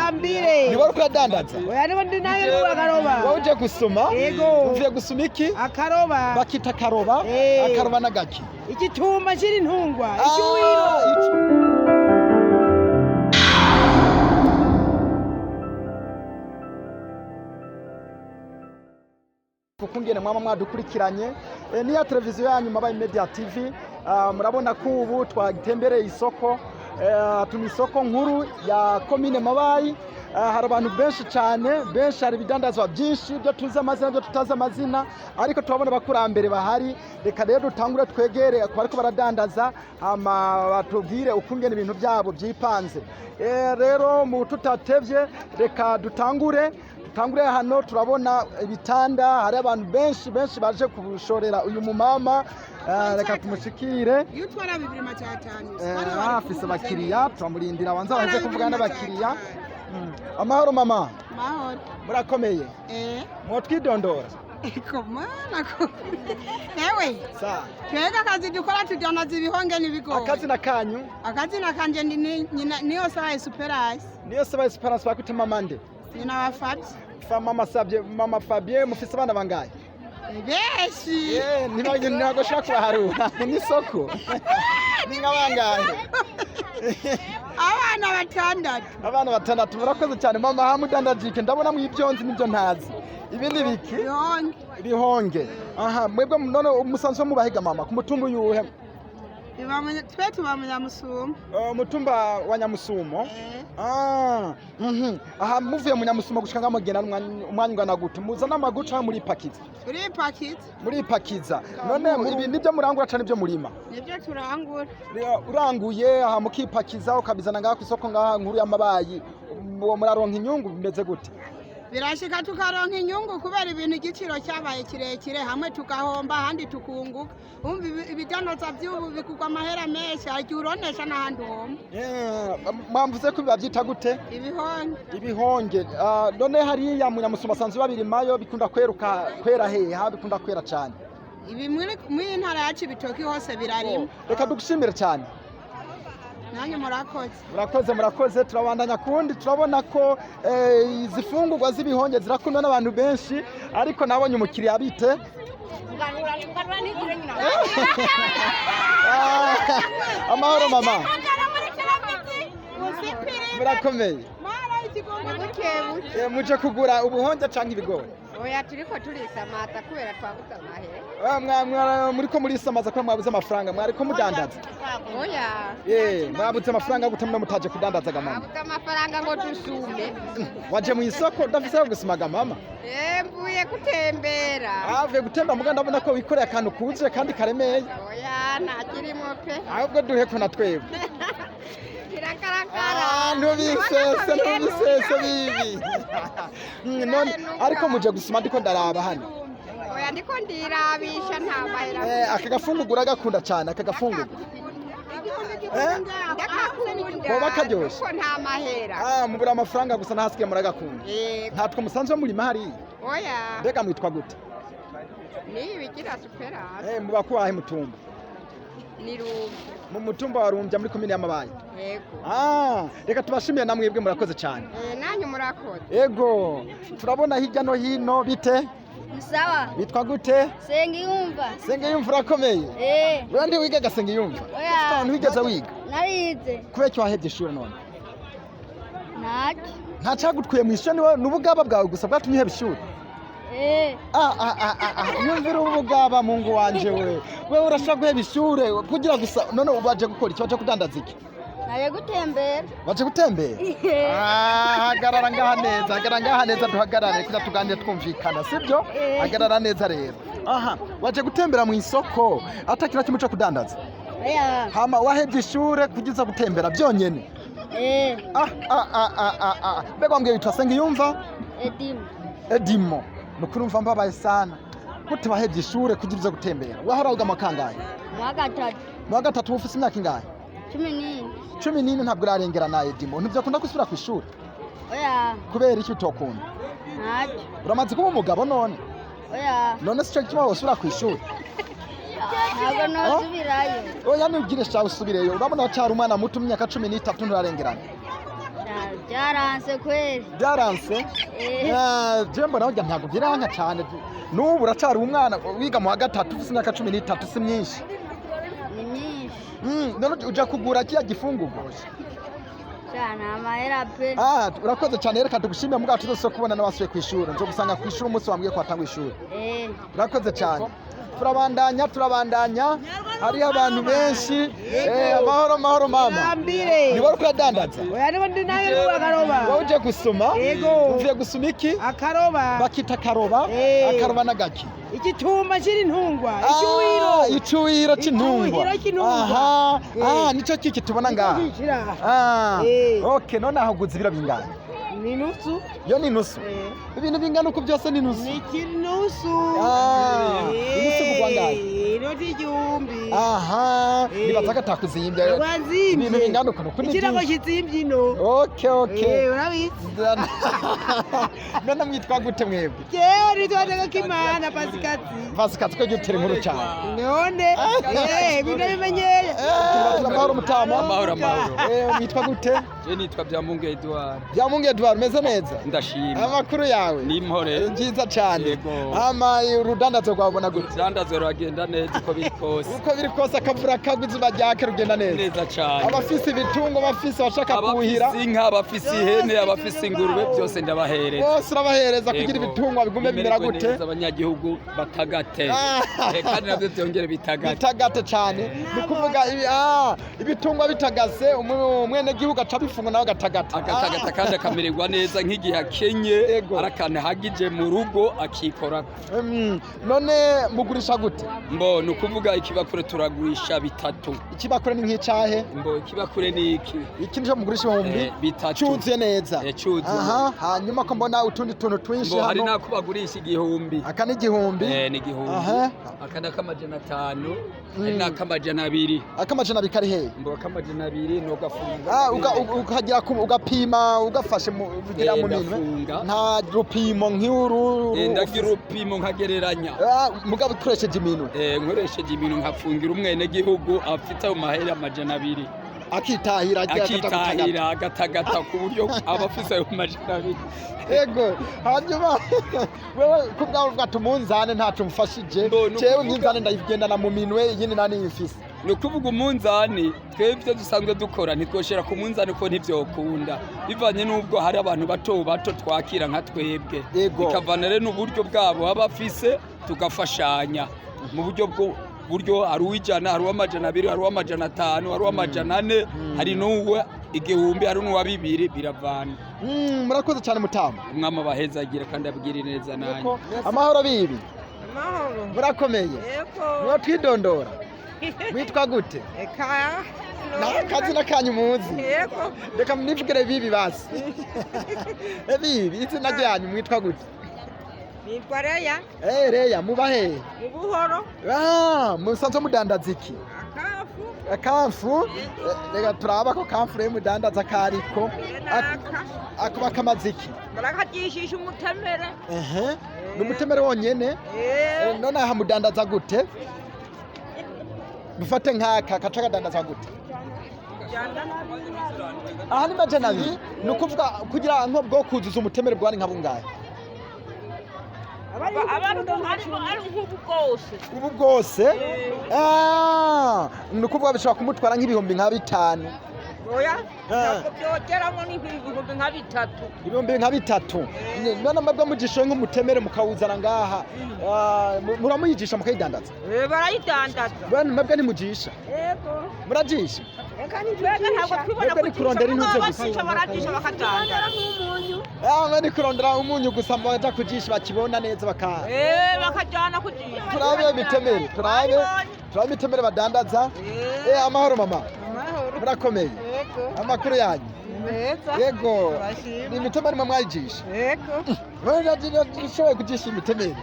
Sambire. Ni wari kuradandaza? Oya, nibo ndi nayo n'ubu akaroba. Wowe uje gusuma? Yego. Uvuye gusuma iki? Akaroba. Bakita karoba. Eh. Akaroba n'agaki? Igitumba kiri ntungwa. Ah, Icyuwiro. Kuko ngene mwaba mwadukurikiranye, niya televiziyo yanyu Mabayi Media TV. Murabona ko ubu twatembereye isoko, turi isoko nkuru ya komine Mabayi. Hari abantu benshi cyane benshi, hari ibidandazwa byinshi byo tuzi amazina, byo tutazi amazina, ariko turabona abakurambere bahari. Reka rero dutangure twegere ku bariko baradandaza, hama batubwire ukungene ibintu byabo byipanze. Rero mu tutatevye, reka dutangure hano. Turabona ibitanda, hari abantu benshi benshi baje kubushorera uyu mumama. Reka tumushikire. Iyo utwara 2500. Afise abakiriya, turamurindira abanza baheze kuvugana n'abakiriya. Amahoro mama. Mahoro. Murakomeye? Eh. Mwotwidondora? Komana ko ewe. Sa. Twega akazi dukora, tudanaza ibihonge n'ibigori. Akazina kanyu? Akazina kanje ndi nyina niyo saha Superasi. Niyo saba Esperance, bakwita mama nde? Nyina wa Fabie. Fa mama Sabye, mama Fabien, mufise abana bangahe? Benshi. Ntabwo shaka kubaharura n'isoko ni nka bangahe? Abana batandatu. Abana batandatu. Murakoze cyane mama. Hamudandajike ndabona mu ibyonzi nibyo ntazi, ibi ni biki? Ibihonge. Ibihonge. Aha mwebwe none musanzwe mubahiga mama ku mutumba uyuhe? Twe tuba mu Nyamusumo. Umutumba wa Nyamusumo. Eh. Ah, mhm. Aha muvuye mu Nyamusumo gushika ngaho mugenda umwanya ungana gute? Muza n'amaguru canke muripakiza? Turipakiza. Muripakiza. None ibi nibyo murangura canke nibyo murima? Nibyo turangura. Uranguye aha mukipakiza ukabizana ngaha kw'isoko ngaha nkuru y'Amabayi, muraronka inyungu bimeze gute? Birashika tukaronka inyungu kubera ibintu igiciro cyabaye kirekire, hamwe tugahomba ahandi tukunguka. Umva, ibidandaza by'ubu bikugwa amahera menshi, hagiye uronesha n'ahandi uhomba. Mwamvuze ko babyita gute? Ibihonge. Ibihonge. Ah, none hariya mu Nyamusuma basanzwe babirimayo, bikunda kweruka kwera hehe? Ha bikunda kwera cane? Ibi muri iyi ntara yacu ibitoki hose birarima. Reka dugushimire cyane. Nanyu murakoze. Murakoze, murakoze. Turabandanya kundi, turabona ko izi fungurwa z'ibihonge zirakundwa n'abantu benshi, ariko nabonye umukiriya. Bite? Ah, amahoro mama, murakomeye? Buke buke. Muje kugura ubuhonge canke ibigori? Oya, turiko turisamaza kubera twabuze amahera. Ah, muriko murisamaza kubera mwabuze amafaranga? Mwariko mudandaza? Oya. Mwabuze amafaranga gute muno mutaje kudandaza ga mama? Twabuze amafaranga ngo dusume. Waje mu isoko udafise ayo gusumaga mama? Mvuye gutembera. Avuye gutembera, muga ndabona ko wikoreye akantu kuzuye kandi karemeye. Oya, ntakirimo pe. Ahubwo duhe ko na twebwe. Kirakaragara. Ah, ntubisese, ntubisese bibi. None ariko muje gusuma, ndiko ndaraba hano. Oya, ndiko ndirabisha, nta mahera. Aka gafungurwa uragakunda cyane aka gafungurwa? Ndakakunda. Koba karyoshe. Kuko nta mahera. Ah, mubura amafaranga gusa, nahasigaye muragakunda. Yego. Ntatwo musanzwe murima hariya? Oya. Mbega mwitwa gute? Ni bigira Superasi. Muba kuwahe mutumba? Ni Rumbi. Mu mutumba wa Rumbya muri komine y'Amabayi. Yego. Ah, reka tubashimiye namwebwe, murakoze cyane. Nanyu murakoze. Ego, turabona hirya no hino. Bite? Sawa. Bitwa gute? Sengiyumva. Sengiyumva, urakomeye? Eh. Wewe ndi wigaga Sengiyumva? Oya. Ufite ahantu wigeze wiga? Narize. Kubera iki wahevye ishuri none? Ntacyo. Nta cagutwiye mu ishuri? Niwe n'ubugaba bwawe gusa bwatumye uheba ishuri? Eh. Ah, ah, ah, ah, ah. Nyumvira ubugaba, mungu wanje we. Wewe urashobora guheba ishure kugira gusa. None waje gukora iki? Waje kudandaza iki? Naje gutembera. Waje gutembera? Ah, hagarara ngaha neza, hagarara ngaha neza, duhagarare kugira tuganire twumvikana, sibyo? Eh. Hagarara neza rero. Aha, waje gutembera mu isoko atakira kimwe cyo kudandaza? Oya. Hama wahevye ishure kugiza gutembera byonyene? Eh. Ah, ah, ah, ah, ah, ah. Mbega wambwiye witwa Sengiyumva? Edimu. Edimo. Nukuri umva mbabaye sana. Gute wahevye ishure kugira uze gutembera? Wahora wiga mu kangahe? Mu wa gatatu. Mu wa gatatu, ufise imyaka ingahe? 14. 14, ntabwo urarengera na Edimo. Ntivyakunda gusubira ku ishuri? Oya. Kubera iki utokunda? Ntacyo. Uramaze kuba umugabo none? Oya. None si cyo gituma wosubira ku ishuri? Ntabwo nosubirayo. Oya, ntugire sha, usubireyo. Urabona wacyari umwana muto, imyaka 13 nturarengerana. Byaranze. Byaranse kweli. Byaranse. Eh. Je mbona burya ntabwo byiranka cyane, n'ubu uracari umwana, wiga mu wa gatatu, ufise imyaka 13, si myinshi? Ni myinshi. None uja kugura kiya gifungurwa? Cyane amahera pe. Ah, urakoze cyane, reka tugushimire mugabo tuzose kubona n'abasuye ku ishuri, nzogusanga ku ishuri umunsi wambwiye ko watangwa ishuri. Eh. Urakoze cyane. Turabandanya, turabandanya, hariho abantu benshi. Amahoro, amahoro mama. Ambire. Ni wowe uriko uradandaza? Oya, nibo ndi nawe n'ubu akaroba. Wowe uje gusuma? Yego. Uvuye gusuma iki? Akaroba. Bakita akaroba? Eh. Akaroba n'agaki? Igitumba c'intungwa. Ah, Icyuhiro. icuhiro c'intungwa. Icuhiro c'intungwa. Aha. Eh. Ah, nico kiki tubona ngaha? Kira. Ah. Eh. Okay, none aho uguze ibiro bingana? Ni nusu. Yo ni nusu? Eh. Ibintu bingana uko byose ni nusu? Ni kinusu. Ah, inusu kugwa ngahe? Inoti 1000. Aha. Eh. Nibaza ko atakuzimbye. Wazimbye. Ibintu bingana uko nuko ni Ikirago byinshi. kizimbye ino. Okay, okay. Eh, urabizi. None mwitwa gute mwebwe? Jewe nitwa Ntegekimana Pasikati. Pasika twe inkuru cyane. None, ibintu bimenyeye. Amahoro mutama. Amahoro, amahoro. Mwitwa gute? Je nitwa Byamungu Edouard. Byamungu Edouard, umeze neza? Ndashima. Amakuru yawe? Ni impore. Byiza cyane. Yego. Ama urudandazo rwabona gute? Urudandazo ruragenda neza uko biri kose. Uko biri kose akavura kagwa izuba ryaka rugenda neza. Neza cyane. Abafise ibitungo, abafise abashaka kuhira, Abafise inka, abafise ihene, abafise ingurube, byose ndabahereza. Bose urabahereza kugira Yego. ibitungwa bigume bimera Bimererwe gute? neza, abanyagihugu batagate. Ah. Kandi navyo byongere bitagate. Bitagate cyane. Ni ukuvuga ibitungwa bitagase, umwenegihugu aca abifunga nawe agatagata. Agatagata kandi akamererwa neza nk'igihe akenye, Yego. ari akantu ahagije mu rugo akikorako. None mugurisha gute? Mbo ni ukuvuga ikibakure turagurisha 3. Ikibakure ni nk'icahe? Mbo ikibakure ni iki? Iki nico mugurisha ibihumbi 3. Cuzuye neza? Cuzuye. Aha, hanyuma ko mbona utundi tuntu twinshi Mbo hari hano? n'ako bagurisha 1000. Aka ni 1000? Ni 1000. Aha. Aka ni ak'500, hari n'ak'200. Ak'200 kari hehe? Mbo ak'200 ni ugafunga. Ah, ukagira ugapima ugafashe ugira mu minwe. Ndafunga. Nta rupimo nk'uru? Ndagira urupimo nkagereranya. Ah, mugabo ukoresheje iminwe? Nkoresheje ibintu nkafungira umwenegihugu afite ayo mahera 200. Akitahira agira Akitahira agatagata ku buryo aba afise ayo 200. Ego, hanyuma wewe ku bwawe uvuga ati umunzane ntaco mfashije, Mbo, ni jewe ukuvuga- umunzane ndayigendana mu minwe, iyindi nani mfise. Ni ukuvuga umunzani twebwe ibyo dusanzwe dukora ntitwoshera ku munzani ko ntivyokunda, bivanye n'ubwo hari abantu bato bato twakira nka twebwe. Yego. Bikavana rero n'uburyo bwabo baba bafise, tugafashanya mu buryo bwo buryo hari uw'ijana, hari uw'amajana 2, hari uw'amajana 5, hari uw'amajana 4, hari n'uwa 1000, hari n'uwa 2000, biravana. Murakoze cyane mutama. Umwami abahezagira kandi abwire neza nanjye. Amahoro bibi. Amahoro. Murakomeye? Yego. Mwo twidondora. Mwitwa gute? Eka. Na kazina kanyu muzi? Yego. Reka nivugire bibi basi. Bibi, izina ryanyu mwitwa gute? Nitwa Reya. Reya, muba hehe? Mu buhoro. Ah, musanzwe mudandaza iki? Akafu. Akamfu? Reka turaba ko kamfu rero mudandaza kariko. Naka. Akuba kamaze iki? Barakajishisha umutemere. Ehe. Ni umutemere wonyene? Eh. None aha mudandaza gute? Dufate nk'aka kaca kadandaza gute? Aha ni 200, ni ukuvuga kugira nko bwo kuzuza umutemere bwari nka bungahe? Ari nk'ubu bwose. Ubu bwose? Ah, ni ukuvuga bishobora kumutwara nk'ibihumbi nka 5. Oya. Ntabwo byogeramo n'ibihumbi nka 3. Ibihumbi nka 3. None mwebwe mugishoye nk'umutemere mukawuzana ngaha, muramuyigisha mukayidandaza? Barayidandaza. Bene mwebwe ntimugisha? Yego. Muragisha? Twebwe ntabwo twibona Mwebwe ni kurondera intuze gusa. Bacisha baragisha bakadandaza. Ah, mwe ni kurondera umunyu gusa, baja kujisha bakibona neza baka Bakajyana kujisha. Turabe imitemere, turabe imitemere badandaza. Amahoro mama. Murakomeye? Yego. Amakuru yanyu? Meza. Yego. Turashima. Ni imitemere mwe mwayigisha? Yego. Mwe kujisha imitemere?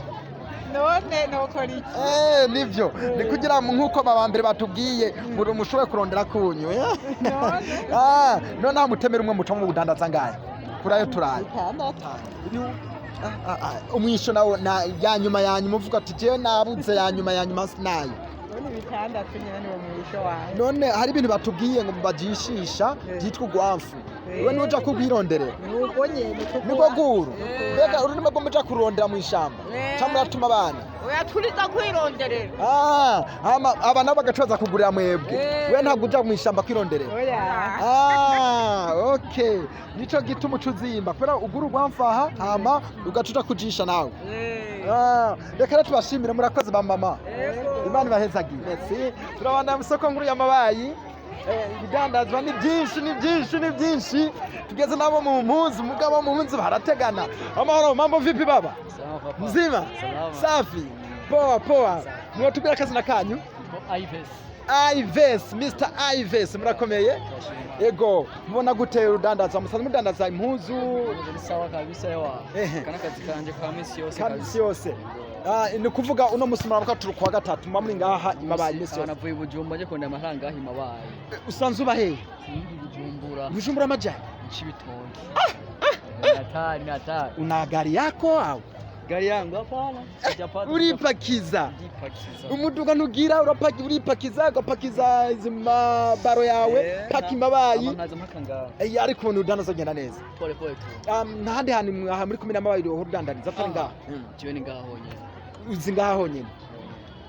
None nokora iki? Nivyo. Ni kugira ngo nkuko babambere batubwiye muri mushobore kurondera kunyu. Ah, none aho mutemere umwe muca mu budandaza ngahe? Kurayo turaye. Umwisho nawo na ya nyuma ya nyuma uvuga ati jewe nabuze ya nyuma ya nyuma nayo. Ni 6 nyene niwo mwisho wawe. None hari ibintu batubwiye ngo bajishisha byitwa ugwamfu, wewe nuja kugwironderera? Nuko nyene. Nibwo guru mbega uru nimwe muja kurondera mu ishamba cyangwa muratuma abana? Oya, turiza kwironderera. Ah, hama aba nabo bagaca kugurira mwebwe, we ntabwo uja mu ishamba kwironderera? Oya. Ah, okay, nico gituma uca uzimba kubera ugura urwamfaha hama ugaca uja kujisha nawe. Ah, reka rero tubashimire, murakoze ba mama, Imana ibahezagire. Merci. Turabandanya mu isoko nkuru y'Amabayi. Ibidandazwa ni byinshi, ni byinshi, ni byinshi. Tugeze nabo mu mpuzu, mugabo mu mpuzu barategana. Amahoro, mambo vipi baba? Mzima? Safi. Poa poa. Mwatubwira akazina kanyu? Ives. Ives, Mr. Ives, murakomeye? Ego, mubona gute urudandaza? Musanzwe mudandaza impuzu? Ni sawa kabisa yawa. Ehe. Kana kazi kanje ka misi yose. Kandi isi yose. Ah, ni kuvuga uno musi muramuka turi kuwa gatatu, muba muri ngaha Imabayi imisi yose? Navuye Bujumbura nje kondera amafaranga ngaha Imabayi. Usanzwe uba hehe? Ndi Bujumbura. Bujumbura amajyana? Cibitoke. Hatari, hatari. Una gari yako au? Gari yangu hapana. Sijapata. Uripakiza? Ndipakiza. Umuduga ntugira urapaki, uripakiza ugapakiza izi mabaro yawe paka Imabayi. Nkaza mpaka ngaha. Ariko ukuntu udandaza ugenda neza? Pole pole tu. Ntahandi hantu aha muri komine Mabayi uhora udandariza atari ngaha? Jewe ni ngaha honyene. Uzi ngaha honyine?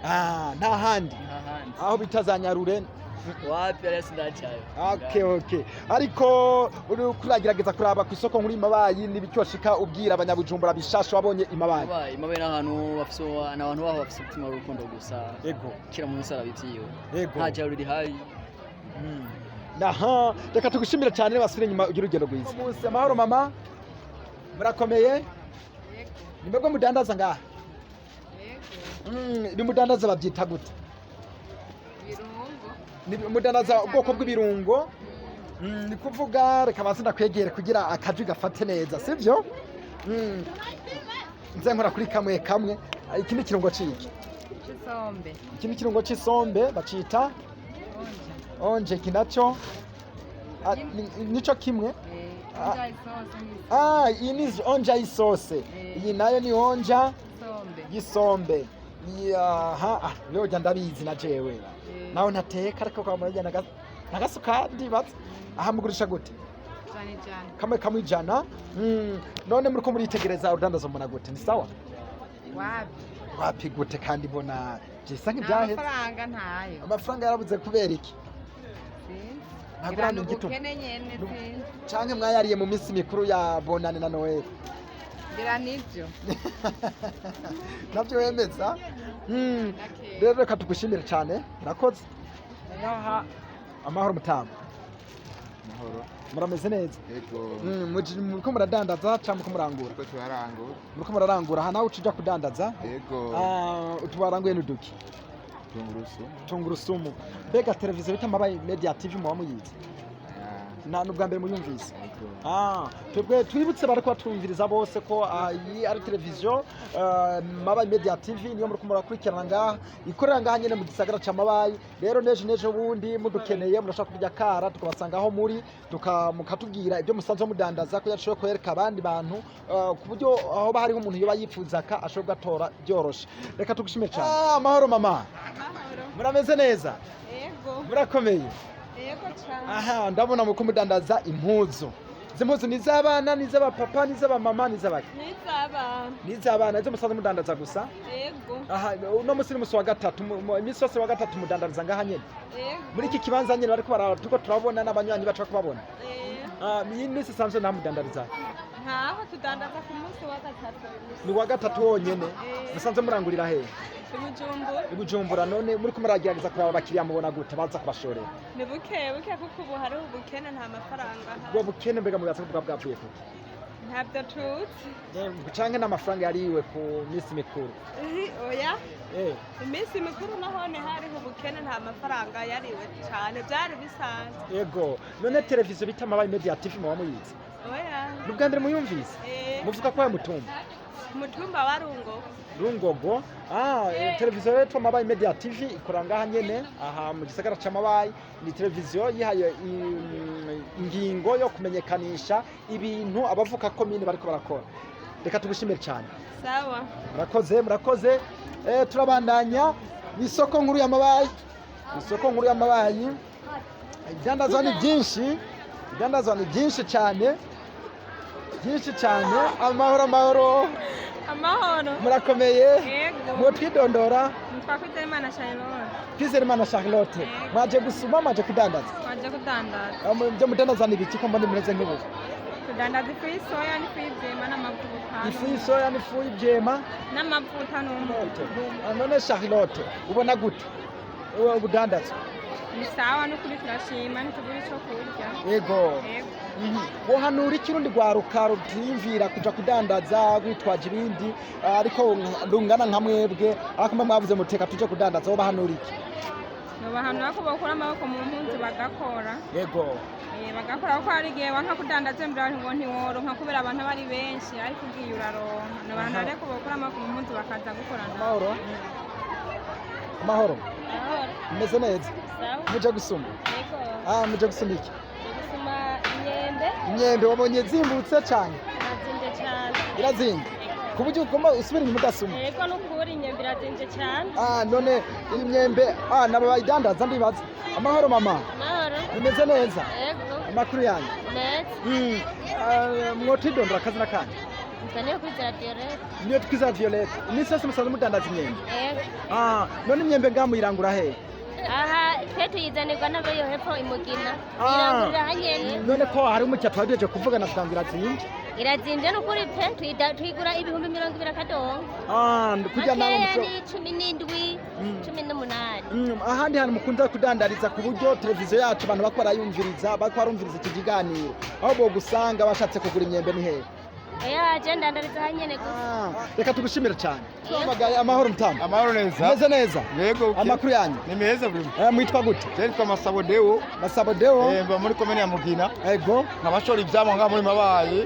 Ah, nta handi? Nta handi. Aho bita za Nyarure? Wapi, ariya sindacayo. Okay. Ariko uri kuragerageza kuraba ku isoko nkuru Imabayi n'ibicyoshika ubwira abanyabujumbura bishasha wabonye Imabayi? Mabayi, Mabayi ni ahantu bafise, ni abantu baho bafise umutima w'urukundo gusa. Ego. Kila muntu wese arabivyiwe. Ego. Nta jaro rihari. Aha, reka tugushimire cyane, basubire inyuma ugira urugendo rwiza. Umunsi amahoro mama. Murakomeye? Ni mwebwe mudandaza ngaha? Ibi mudandaza babyita gute? Ibirungo. Ni mudandaza ubwoko bw'ibirungo. Ni kuvuga reka banze ndakwegere kugira akajwi gafate neza, sibyo? Nze nkora kuri kamwe kamwe. Iki ni ikirungo ciki? C'isombe. Iki ni ikirungo c'isombe bacita onje, iki nacyo? Ah, nico kimwe. Onja isose. Ah, iyi ni onja y'isose, iyi nayo ni onja Isombe. y'isombe. Aha, ah, rero ndabizi na jewe nawe ntateka, ariko kwa murya nagasukari ndibaza. Aha mugurisha gute? Cyane cyane. Kamwe kamwe 100. None muriko muritegereza urudandazo mbona gute, ni sawa? Wapi. Wapi gute kandi mbona bisa nk'ibyaheze? Amafaranga ntayo. Amafaranga yarabuze kubera iki? Ntabwo Ngira uramenya igituma. ubukene nyene, sinzi. Canke mwayariye mu minsi mikuru ya Bonane na Noel? Ngira nivyo. Navyo wemeza. Rero reka tugushimire cyane, murakoze. Aha, amahoro mutama. Mahoro. Murameze neza? Yego. Muriko muradandaza cyangwa muriko murangura? Turiko turarangura. Muriko murarangura, aha nawe uca uja kudandaza? Yego. Ah, utubaranguye n'uduki? Tungurusumu. Tungurusumu. Mbega televiziyo bita Mabayi Media TV muba muyizi? Nta n'ubwa mbere muyumvise? Ah, twebwe twibutse bariko batwumviriza bose ko iyi ari televiziyo Mabayi Media TV, niyo muriko murakurikirana ngaha, ikorera ngaha nyene mu gisagara ca Mabayi. Rero nejo nejo bundi mudukeneye murashobora kurya kara tukabasanga aho muri, mukatubwira ibyo musanzwe mudandaza kugira dushobore kwereka abandi bantu, ku buryo aho hariho umuntu yoba yifuza ka ashobora gutora byoroshe. Reka tugushimire cyane. Ah, amahoro mama. Murameze neza? Yego. Murakomeye? Yego cyane. Aha ndabona muko mudandaza impuzu. Izi mpuzu ni iz'abana, ni iz'abapapa, ni iz'abamama, ni iz'abaki? N'iz'abana. Ni iz'abana, izo musanzwe mudandaza gusa? Yego. Aha uno musi ni musi wa gatatu, iminsi yose wa gatatu mudandariza ngaha nyene? Yego. Muri iki kibanza nyene bariko turiko turabona n'abanywanyi bacu kubabona. Ah, iyi minsi isanzwe nta mudandariza? Ntaho tudandaza ku munsi wa gatatu. Ni wa gatatu wonyene. Musanzwe murangurira hehe? I Bujumbura. I Bujumbura. None muriko muragerageza kuraba abakiriya mubona gute baza kubashorera? Ni buke buke kuko ubu hariho ubukene, nta mafaranga ahari. Ubwo bukene mbega mubaza ko bwa bwavuye kuki? Ntabyo tuzi. Canke n'amafaranga yariwe ku minsi mikuru? Oya. Eh. Iminsi mikuru nahone hariho ubukene, nta mafaranga yariwe cyane, byari bisanzwe. Yego, none televiziyo bita Mabayi Media TV muba muyizi? Oya. Ni ubwa mbere muyumvise? Eh. Muvuga ko mutumba? Umutumba wa Rungo. Rungogo. Ah, televiziyo rero yitwa Mabayi Media TV ikora ngaha nyene aha mu gisagara ca Mabayi. Ni televiziyo yihaye ingingo yo kumenyekanisha ibintu abavuka komine bariko barakora. Reka tugushimire cyane. Sawa. Murakoze, murakoze. Turabandanya. Ni isoko nkuru y'Amabayi, isoko nkuru y'Amabayi. Ibidandazwa ni byinshi, ibidandazwa ni byinshi cyane, byinshi cyane. Amahoro, amahoro. Amahoro. Murakomeye? Yego. Mwotwidondora? Nitwa Kwizeyimana Charlotte. Twizerimana Charlotte, mwaje gusuma, mwaje kudandaza? Twaje kudandaza. Ibyo mudandaza ni ibiki ko mbona bimeze nk'ubu? Tudandaza ifu y'isoya n'ifu y'ivyema n'amavuta. Ifu y'isoya n'ifu y'ibyema n'amavuta n'umunyu. None Charlotte, ubona gute ubudandazwa? Ni sawa n'ukuri, turashima, ntitubura ico kurya. Yego. Yego. Wohanura iki urundi rwaruka rutiyumvira kuja kudandaza rwitwaje ibindi, ariko rungana nka mwebwe, ariko mwe mwavuze muteka tuje kudandaza, wobahanura iki? Nobahanura ko bokura amaboko mu mpuzu bagakora. Yego. Bagakora kuko hari igihe wanka kudandaza mbere ngo ntiworonka kubera abantu aba ari benshi, ariko ugiye uraronka. Nobahanura rero ko bokura amaboko mu mpuzu bakaza gukorana. Amahoro, amahoro. Meze neza? Muje gusuma? Yego. Muje gusuma iki? Gusuma imyembe. Imyembe wabonye zimbutse cyane? Irazinze cyane. Irazinze ku buryo ugomba usubira inyuma ugasuma? Yego, n'ukuri imyembe irazinze cyane. None iyi myembe, nabo bayidandaza ndibaza. Amahoro mama. Amahoro. Bimeze neza? Yego. Amakuru yanyu? Neza. Mwotwidondora akazina kanyu? Nitwa Niyo Kwizera Violette. Niyo Twizera Violette, iminsi yose musanzwe mudandaza imyembe? Yego. None imyembe ngaha muyirangura hehe? Aha twe tuyizanirwa n'abayo hepfo imugina. Tuyirangurira hanyene. None ko hari umukiriya twari kuvugana kugira ngo irazinze? Irazinze n'ukuri pe, tuyigura 20,000 akadongo. Kugira nawe Makeya ni 17, 18. Ahandi hantu mukunze kudandariza, ku buryo televiziyo yacu abantu bako barayumviriza, bako barumviriza iki kiganiro, aho bogusanga bashatse kugura imyembe ni hehe? Oya, je ndandariza hanyene gusa. Reka tugushimire cyane. Tuhamagaye. Amahoro mutama. Amahoro neza. Meze neza? Yego. Amakuru yanyu? Ni meza buri. Mwitwa gute? Je nitwa Masabo Deo. Masabo Deo. Mba muri komine ya Mugina. Ego. Nkabashora ivyamwa ngaha muri Mabayi.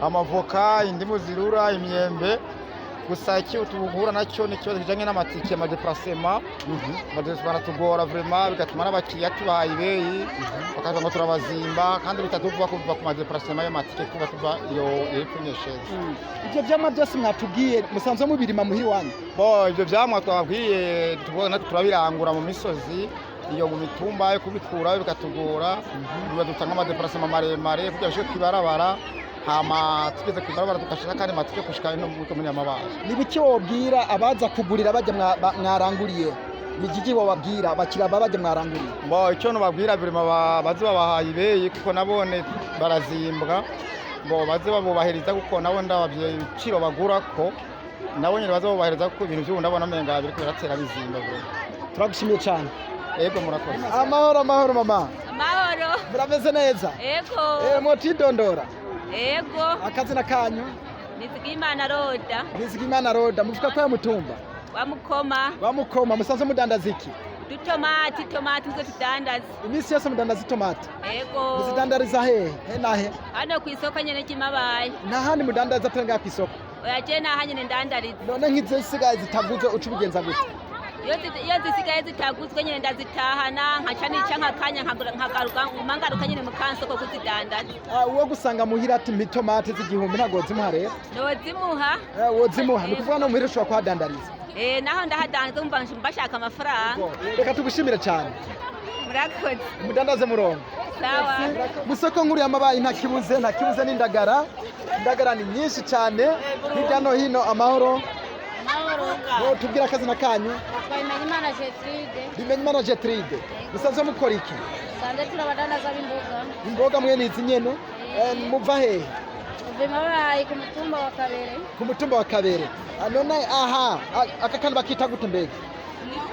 Amavoka, indimu zirura, imyembe. Gusa icyo tuhura nacyo ni ikibazo kijanye n'amatike, amadéplacement. Amadéplacement aratugora vraiment, bigatuma n'abakiriya tubahaye ibeyi bakaza ngo turabazimba, kandi bitatuva kuva ku madéplacement y'amatike tuba tuva iyo hepfo Nyeshezi. Ibyo vyamwa byose mwatubwiye musanzwe mubirima muhira iwanyu? Bo ibyo vyamwa twababwiye tuvuga natwe turabirangura mu misozi iyo mu mitumba, yo kubikurayo bikatugora, biba amadéplacement maremare kugira bishike kw'ibarabara, hama tugeze kw'ibarabara tugashira kandi matike gushika no muri komine ya Mabayi. Ni biki wobwira abaza kugurira bajya mwaranguriye? Ni igiki wobabwira abakiriya baba bajya mwaranguriye? Bo icyo nobabwira birima, baze babahaye ibeyi kuko nabone barazimbwa, bo baze babubahiriza kuko nabo ndababwiye ibiciro bagurako, nabo nyine baze babubahiriza kuko ibintu by'ubu ndabona umenga biriko biratera bizimba bro. Turagushimiye cyane. Yego, murakoze. Amahoro, amahoro mama. Amahoro. Murameze neza? Ego. Mwotwidondora? Ego. Akazina kanyu? Nizigimana Roda. Nizigimana Roda, muvuga ko ya mutumba? Wa Mukoma. Wa Mukoma. Musanzwe mudandaza iki? Udutomati, tomati nizo tudandaza. Iminsi yose mudandaza itomati? Ego. Muzidandariza hehe he nahe? Hano ku isoko nyene ry'Imabayi. Nta handi mudandaza atari ngaha kw'isoko? Oya, je naha nyene ndandariza. None nk'izo zisigaye zitaguze uca ubigenza gute? Iyo zisigaye zitaguzwe nyene ndazitahana, nkaca nica nkakanya nkagaruka nguma ngaruka nyene mu kansoko kuzidandaza. Uwo gusanga muhira ati mpa itomati z'igihumbi, ntabwo wozimuha rero? Nozimuha. Wozimuha, ni ukuvuga no muhira ushobora kuhadandariza? Naho ndahadandaza, umva mbashaka amafaranga. Reka tugushimire cyane. Murakoze. Umudandaze murongo. Sawa. Mu isoko nkuru y'Amabayi nta kibuze, nta kibuze n'indagara. Indagara ni nyinshi cyane hirya no hino. Amahoro. Amahoro. Tubwire akazina kanyu. Bimenyimana Gertrude. Bimenyimana Gertrude, musanzwe mukora iki? Sanze turabadandaza b'imboga. Imboga mwene izi nyene? Muva hehe? Tuva Mabayi ku mutumba wa Kabere. Ku mutumba wa Kabere. None aha aka kantu bakita gute mbega?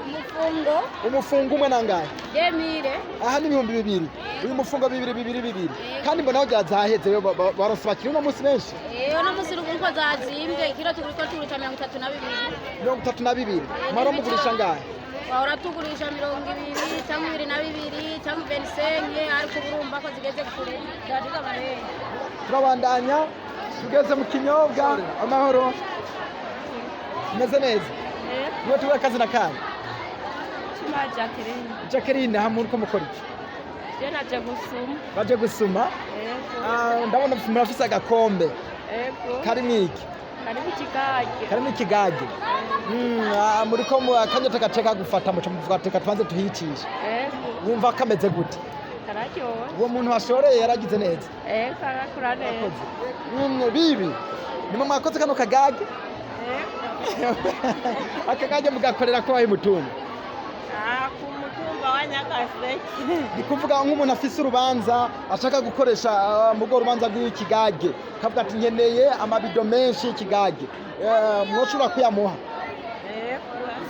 Umufungo. Umufungo umwe nangahe? 2000. Aha ni 2000 uyu mufungo, bibiri bibiri bibiri. Kandi mbona aho zaheze rero, baronse abakiriya uno munsi benshi. Uno munsi ruguru ko zazimbye, ikiro tuguriko tugurisha 32. 32. Mwari mugurisha ngahe? Wahora tugurisha 20 cyangwa 22 cyangwa 25, ariko ubu urumva ko zigeze kure, zaduze amarenga. Turabandanya tugeze mu kinyobwa. Amahoro, meze neza? Niwe tubura akazina kanyu? Chuma Jacqueline. Jacqueline, aha muri ko mukora iki? Je naje gusuma. Baje gusuma? Ego. Ndabona murafise agakombe. Ego. Karimwo iki? Karimo ikigage. Karimo ikigage. Muriko akanyota gace kagufata, muca muvuga ati reka tubanze tuhicishe. Ego. Wumva kameze gute? Kararyoha. Uwo muntu washoreye yaragize neza. Ego, karakura neza. Bibi nimwe mwakoze kano kagage? Akagage mugakorera ko mutumba? Ku mutumba wa Nyagaseke. Ni kuvuga nk'umuntu afise urubanza ashaka gukoresha mu rwo rubanza rw'ikigage, kavuga ati nkeneye amabido menshi y'ikigage, mwoshobora kuyamuha?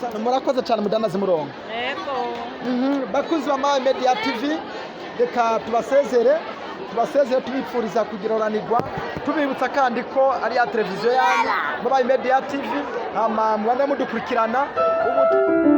Ego. Murakoze cyane, mudandaze murongo. Ego. Bakunzi ba Mawe Media TV, reka tubasezere tubipfuriza kugiroranirwa, tubibutsa kandi ko ari ya televiziyo yanyu Mabaye Media TV, hama mubandanye mudukurikirana ubu.